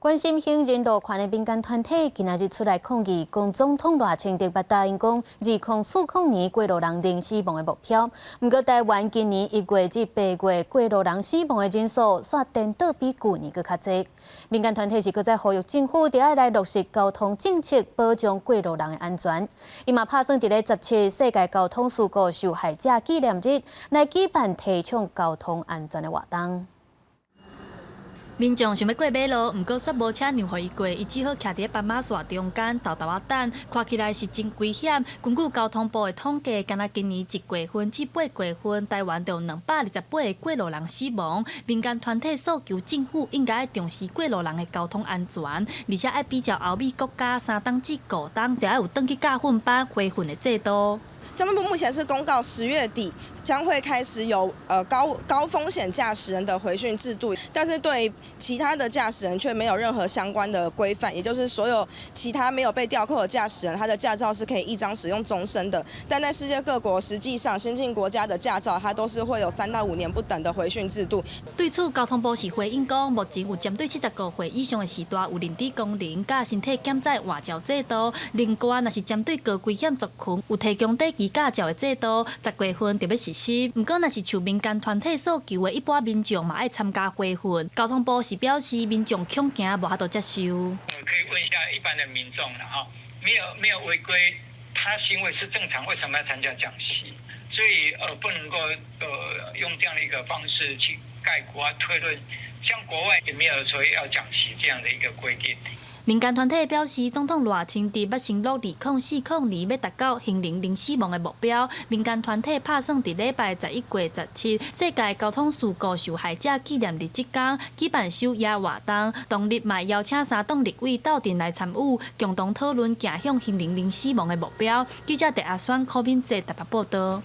關心行人路權的民間團體今仔日出來抗議，講總統賴清德捌答應講，2040年過路人零死亡的目標。毋過台灣今年1月至8月過路人死亡的人數，煞顛倒比舊年閣較濟。民間團體是閣再呼籲政府著愛來落實交通政策，保障過路人的安全。伊嘛拍算佇咧17世界交通事故受害者紀念日來舉辦提倡交通安全的活動。民眾想欲過馬路，毋過煞無車讓予伊過，伊只好徛佇咧斑馬線中間，沓沓仔等，看起來是真危險。根據交通部的統計，干焦今年1月份至8月份，台灣就有228個過路人死亡。民間團體訴求政府應該重視過路人的交通安全，而且愛比照歐美國家3冬至5冬，著愛有轉去駕訓班培訓的制度。交通部目前是公告10月底將會開始有高風險駕駛人的回訓制度，但是對其他的駕駛人卻沒有任何相關的規範，也就是所有其他沒有被吊扣的駕駛人，他的駕照是可以一張使用終身的。但在世界各國，實際上先進國家的駕照，它都是會有3到5年不等的回訓制度。對此，交通部是回應講，目前有針對75歲以上的時大有認知功能佮身體檢測換照制度，另外若是針對高危險族群，有提供短期駕照的制度，10月份就欲實施。毋過，若是像民間團體訴求的，一般民眾嘛愛參加培訓。交通部是表示，民眾恐驚無法度接受。可以問一下一般的民眾啦，哈，沒有違規，他行為是正常，為什麼要參加講習？所以不能夠用這樣的一個方式去概括推論，像國外也沒有說要講習這樣的一個規定。民間團體表示，總統賴清德捌承諾2040年欲達到行人零死亡的目標。民間團體拍算佇禮拜11月17世界交通事故受害者紀念日這工舉辦守夜活動，當日嘛邀請三黨立委鬥陣來參與，共同討論迈向行人零死亡的目標。記者鄭阿選、柯敏哲台北報導。